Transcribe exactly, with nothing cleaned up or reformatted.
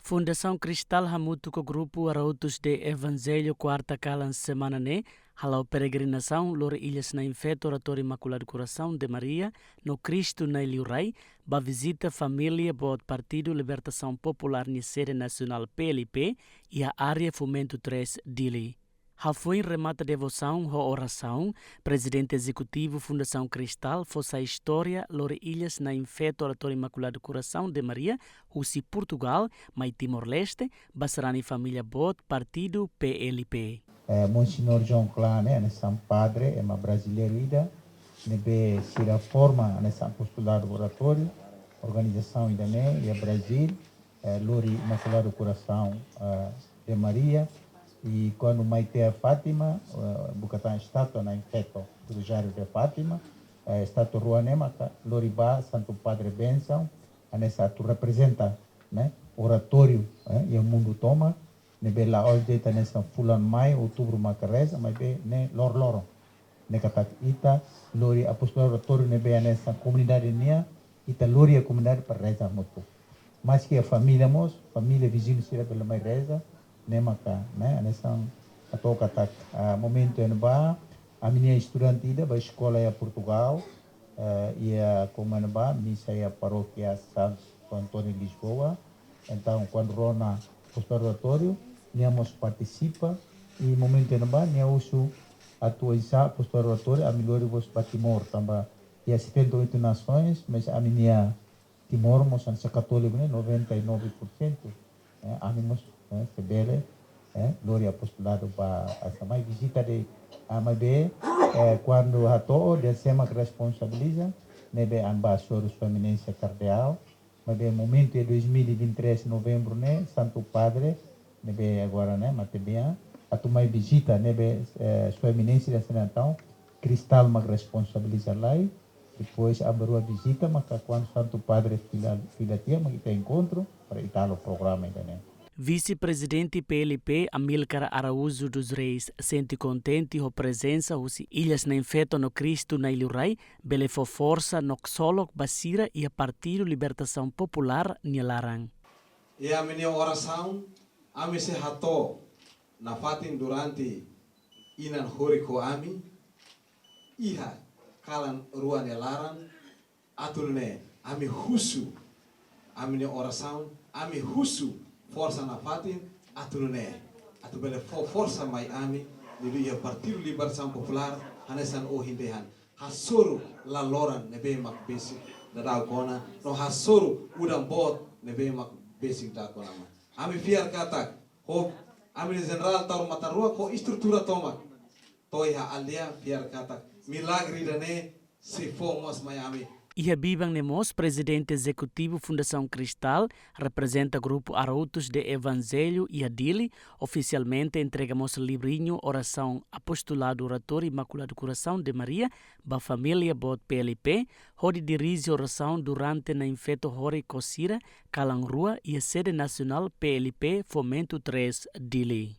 Fundasaun Cristal hamutuk ho Grupu Arautos do Evangelho kuarta kalan semana ne'e hala'o peregrinasaun lori Ilhas Na'in Feto Oratóriu Imaculado Coração de Maria no Cristo Nai Liurai, ba vizita família boot Partidu Libertasaun Populár nia sede nasionál P L P, iha área Fomento três, Dili. Hafoin remata devosaun ho orasaun, Prezidente Ezekutivu Fundasaun Cristal fó sai istória lori Ilhas Na'in Feto Oratóriu Imaculado Coração de Maria, husi Portugal mai Timor-Leste, ba sarani família boot Partidu P L P. Eh, Monsenhor João Klein, eh, hanesan padre, ema brasileiru ida, ne'ebé sira forma hanesan apostoladu oratóriu, organizasaun ida-ne'e iha Brazil, eh, lori Imaculado Coração, eh, de Maria. I kuandu mai tiha Fátima, eh, buka tan estátua Na'in Feto, Rosário de Fátima, eh, estátua rua ne'e maka lori ba Santu Padre bensaun, hanesan atu reprezenta, ne'e, oratóriu, eh, iha mundu tomak, ne'ebé la'ós de'it hanesan fulan mai, outubru maka reza, maibé ne'e loroloron. Ne'e katak ita lori apostoladu oratóriu ne'ebé hanesan komunidade nian, ita lori iha komunidade para reza hamutuk. Maski iha família mós, família viziñu sira bele mai reza, ne'e maka, ne'e, hanesan hato'o katak, ah, momentu ne'ebá, ami-nia estudante ida ba eskola iha Portugal, eh, iha, komu ne'ebá, misa iha parókia Santo António Lisboa. Entaun, kuandu rona apostoladu oratóriu, nia mós partisipa, i momentu ne'ebá, nia husu atu oinsá apostoladu oratóriu, ami lori mós ba Timor, tanba iha setenta e oito nações, mas ami-nia Timor mós hanesan katóliku ne'e noventa e nove por cento. Eh, ami mós, eh, se bele, eh, lori apostoladu ba, hanesan mai vizita de'it, ah, maibé, eh, kuandu hato'o dehan sé mak responsabiliza, ne'ebé ami ba hasoru Sua Eminénsia Kardeál, maibé momentu iha dois mil e vinte e três novembru ne'e, Santu Padre, ne'ebé agora, ne'e, matebian, atu mai vizita, ne'ebé, eh, Sua Eminénsia dehan hanesan ne'e entaun, Cristal mak responsabiliza lai, depois ami rua vizita, maka kuandu Santu Padre fila, fila tiha, mak ita enkontru, para ita halo programa ida-ne'e. Vise-Prezidente P L P Amílcar Araújo dos Reis sente kontente ho prezensa husi Ilhas Na'in Feto no Cristo Nai Liurai, bele fó forsa no ksolok ba sira iha Partidu Libertasaun Populár nia laran. Iha ami-nia orasaun, ami sei hato'o nafatin durante inan horik ho ami, iha kalan rua nia laran, atu nune'e, ami husu, ami-nia orasaun, ami husu forsa nafatin, atu nune'e, atu bele fó forsa mai ami, liuliu iha Partidu Libertasaun Populár, hanesan ohin dehan, hasoru laloran ne'ebé mak besik daudauk ona, no hasoru udan boot ne'ebé mak besik daudauk ona. Ami fiar katak, ho ami-nia Jenerál Taur Matan Ruak ho estrutura tomak, to'o iha aldeia, fiar katak milagre ida-ne'e sei fó mós mai ami. Iha biban ne'e mós Prezidente Ezekutivu Fundasaun Cristal, reprezenta Grupu Arautos do Evangelho iha Dili, ofisialmente entrega mós livriñu orasaun Apostoladu Oratóriu Imaculado Coração de Maria ba família boot P L P, hodi dirije orasaun durante Na'in Feto horik ho sira, kalan rua iha sede nasionál P L P Fomento três, Dili.